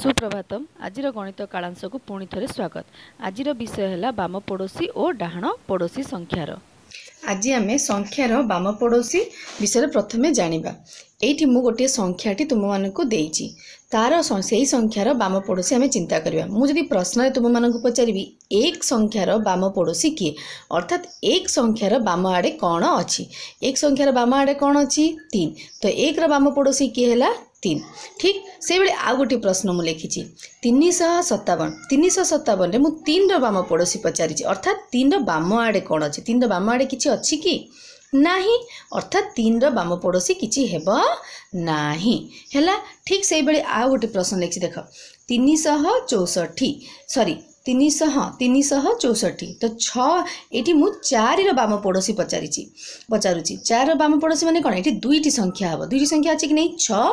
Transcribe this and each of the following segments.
ସୁପ୍ରଭାତମ। ଆଜିର ଗଣିତ କାଳାଂଶକୁ ପୁଣି ଥରେ ସ୍ୱାଗତ। ଆଜିର ବିଷୟ ହେଲା ବାମ ପଡ଼ୋଶୀ ଓ ଡାହାଣ ପଡ଼ୋଶୀ ସଂଖ୍ୟାର। ଆଜି ଆମେ ସଂଖ୍ୟାର ବାମ ପଡ଼ୋଶୀ ବିଷୟରେ ପ୍ରଥମେ ଜାଣିବା। ଏଇଠି ମୁଁ ଗୋଟିଏ ସଂଖ୍ୟାଟି ତୁମମାନଙ୍କୁ ଦେଇଛି, ତାର ସେଇ ସଂଖ୍ୟାର ବାମ ପଡ଼ୋଶୀ ଆମେ ଚିନ୍ତା କରିବା। ମୁଁ ଯଦି ପ୍ରଶ୍ନରେ ତୁମମାନଙ୍କୁ ପଚାରିବି ଏକ ସଂଖ୍ୟାର ବାମ ପଡ଼ୋଶୀ କିଏ, ଅର୍ଥାତ୍ ଏକ ସଂଖ୍ୟାର ବାମ ଆଡ଼େ କ'ଣ ଅଛି? ଏକ ସଂଖ୍ୟାର ବାମ ଆଡ଼େ କ'ଣ ଅଛି? 3। ତ ଏକର ବାମ ପଡ଼ୋଶୀ କିଏ ହେଲା? 3। ଠିକ୍ ସେଇଭଳି ଆଉ ଗୋଟିଏ ପ୍ରଶ୍ନ ମୁଁ ଲେଖିଛି 357। 357ରେ ମୁଁ 3ର ବାମ ପଡ଼ୋଶୀ ପଚାରିଛି, ଅର୍ଥାତ୍ 3ର ବାମ ଆଡ଼େ କ'ଣ ଅଛି? 3ର ବାମ ଆଡ଼େ କିଛି ଅଛି କି? ନାହିଁ। ଅର୍ଥାତ୍ 3ର ବାମ ପଡ଼ୋଶୀ କିଛି ହେବ ନାହିଁ। ହେଲା, ଠିକ୍ ସେଇଭଳି ଆଉ ଗୋଟେ ପ୍ରଶ୍ନ ଲେଖିଛି ଦେଖ, 364, ସରି 300, 364। ତ 6, ଏଇଠି ମୁଁ 4ର ବାମ ପଡ଼ୋଶୀ ପଚାରିଛି, ପଚାରୁଛି 4ର ବାମ ପଡ଼ୋଶୀ ମାନେ କ'ଣ? ଏଠି ଦୁଇଟି ସଂଖ୍ୟା ହେବ। ଦୁଇଟି ସଂଖ୍ୟା ଅଛି କି ନାହିଁ? 6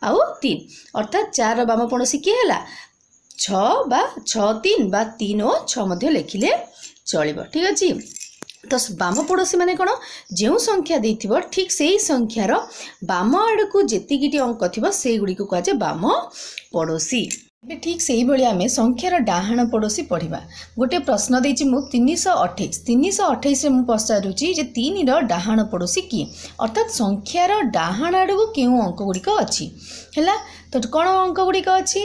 ଆଉ 3। ଅର୍ଥାତ୍ 4ର ବାମ ପଡ଼ୋଶୀ କିଏ ହେଲା? 6 ବା 6 3 ବା 3 ଓ 6 ମଧ୍ୟ ଲେଖିଲେ ଚଳିବ। ଠିକ୍ ଅଛି। ତ ବାମ ପଡ଼ୋଶୀ ମାନେ କ'ଣ? ଯେଉଁ ସଂଖ୍ୟା ଦେଇଥିବ ଠିକ୍ ସେଇ ସଂଖ୍ୟାର ବାମ ଆଡ଼କୁ ଯେତିକିଟି ଅଙ୍କ ଥିବ ସେଇଗୁଡ଼ିକୁ କୁହାଯାଏ ବାମ ପଡ଼ୋଶୀ। ଏବେ ଠିକ୍ ସେଇଭଳି ଆମେ ସଂଖ୍ୟାର ଡାହାଣ ପଡ଼ୋଶୀ ପଢ଼ିବା। ଗୋଟିଏ ପ୍ରଶ୍ନ ଦେଇଛି ମୁଁ 328। 328ରେ ମୁଁ ପଚାରୁଛି ଯେ 3ର ଡାହାଣ ପଡ଼ୋଶୀ କିଏ, ଅର୍ଥାତ୍ ସଂଖ୍ୟାର ଡାହାଣ ଆଡ଼କୁ କେଉଁ ଅଙ୍କ ଗୁଡ଼ିକ ଅଛି। ହେଲା, ତ କ'ଣ ଅଙ୍କ ଗୁଡ଼ିକ ଅଛି?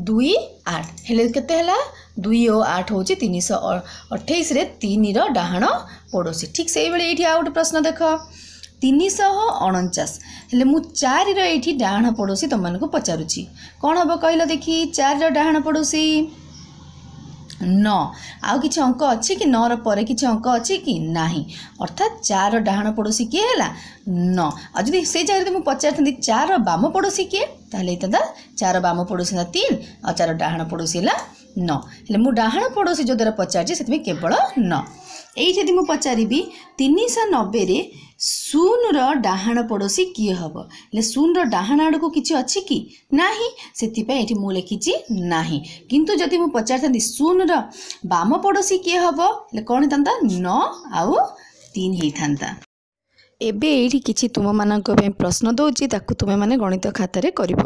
2 8। ହେଲେ କେତେ ହେଲା? 2 ଓ 8 ହେଉଛି 328ରେ 3ର ଡାହାଣ ପଡ଼ୋଶୀ। ଠିକ୍ ସେଇଭଳି ଏଇଠି ଆଉ ଗୋଟେ ପ୍ରଶ୍ନ ଦେଖ, 349। ହେଲେ ମୁଁ 4ର ଏଇଠି ଡାହାଣ ପଡ଼ୋଶୀ ତୁମମାନଙ୍କୁ ପଚାରୁଛି, କ'ଣ ହେବ କହିଲ ଦେଖି? 4ର ଡାହାଣ ପଡ଼ୋଶୀ 9। ଆଉ କିଛି ଅଙ୍କ ଅଛି କି? 9ର ପରେ କିଛି ଅଙ୍କ ଅଛି କି? ନାହିଁ। ଅର୍ଥାତ୍ 4ର ଡାହାଣ ପଡ଼ୋଶୀ କିଏ ହେଲା? 9। ଆଉ ଯଦି ସେଇ ଜାଗାରେ ମୁଁ ପଚାରିଥାନ୍ତି 4ର ବାମ ପଡ଼ୋଶୀ କିଏ, ତାହେଲେ ହେଇଥାନ୍ତା 4 ବାମ ପଡ଼ୋଶୀ ହେଲା 3 ଆଉ 4 ଡାହାଣ ପଡ଼ୋଶୀ ହେଲା 9। ହେଲେ ମୁଁ ଡାହାଣ ପଡ଼ୋଶୀ ଯେଉଁଦ୍ୱାରା ପଚାରିଛି ସେଥିପାଇଁ କେବଳ 9। ଏଇଠି ଯଦି ମୁଁ ପଚାରିବି 390ରେ 0ର ଡାହାଣ ପଡ଼ୋଶୀ କିଏ ହେବ, ହେଲେ 0ର ଡାହାଣ ଆଡ଼କୁ କିଛି ଅଛି କି? ନାହିଁ। ସେଥିପାଇଁ ଏଠି ମୁଁ ଲେଖିଛି ନାହିଁ। କିନ୍ତୁ ଯଦି ମୁଁ ପଚାରିଥାନ୍ତି 0ର ବାମ ପଡ଼ୋଶୀ କିଏ ହେବ, ହେଲେ କ'ଣ ହେଇଥାନ୍ତା? 9 ଆଉ 3 ହେଇଥାନ୍ତା। ଏବେ ଏଇଠି କିଛି ତୁମମାନଙ୍କ ପାଇଁ ପ୍ରଶ୍ନ ଦେଉଛି, ତାକୁ ତୁମେମାନେ ଗଣିତ ଖାତାରେ କରିବ।